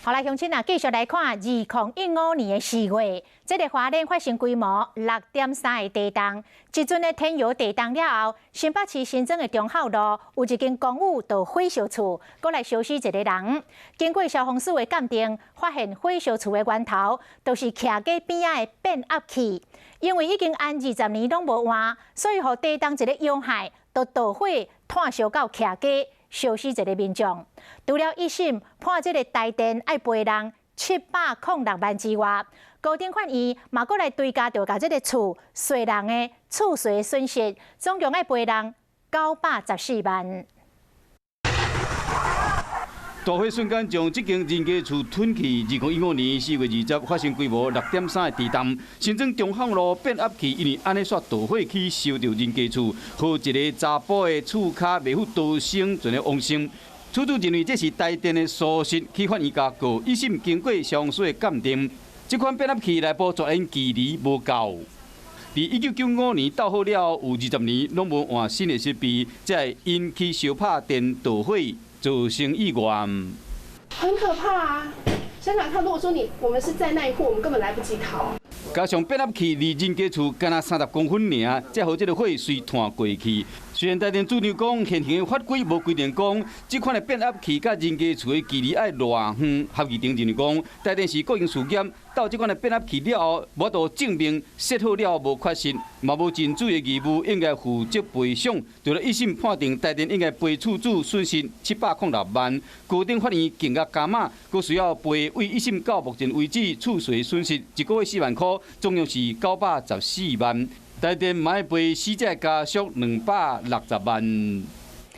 好來，鄉親啊，繼續來看2015年的4月，這个花蓮發生規模6.3的地動，這陣的天姚地動了後，新北市新莊的忠孝路有一間公寓著火燒厝，閣來燒死一个人。經過消防署的鑑定，發現火燒厝的源頭都是徛家邊仔的變壓器，因為已經安20年攏無換，所以予地動一个傷害，就導火湠燒到徛家。燒死一个民眾，除了一審判這个台電愛賠人706萬之外，高等法院嘛閣來追加著共這个厝縋人的厝縋損失，總共愛賠人914萬。大火瞬間將這間人家厝吞去。2015年4月20發生規模6.3的地動，新莊忠孝路變壓器因為按呢煞導火去燒著人家厝，予一个查埔的厝跤袂赴逃生，全咧往生。厝主認為這是台電的疏失，去法院共告。一審經過消防署的鑑定，這款變壓器內部絕緣距離無夠。佇1995年鬥好了後，有20年攏無換新的設備，才會引起燒拍電導火，造成意外。很可怕啊！想想看，如果說你我們是在那一戶，我們根本來不及逃。加上變壓器離人家厝干焦30公分爾，才予這个火隨湠過去。雖然台電主張講現行的法規無規定講，這款的變壓器佮人家厝的距離愛偌遠，合議庭認為講，台電是國營事業，鬥這款的變壓器了後，無法度證明設好了後無缺失，嘛無盡注意的義務應該負責賠償。除了一審判定台電應該賠厝主損失706萬，高等法院更加加碼，閣需要賠為一審到目前為止厝縋損失一個月4萬箍，總共是914萬。台電嘛愛賠死者家屬260萬。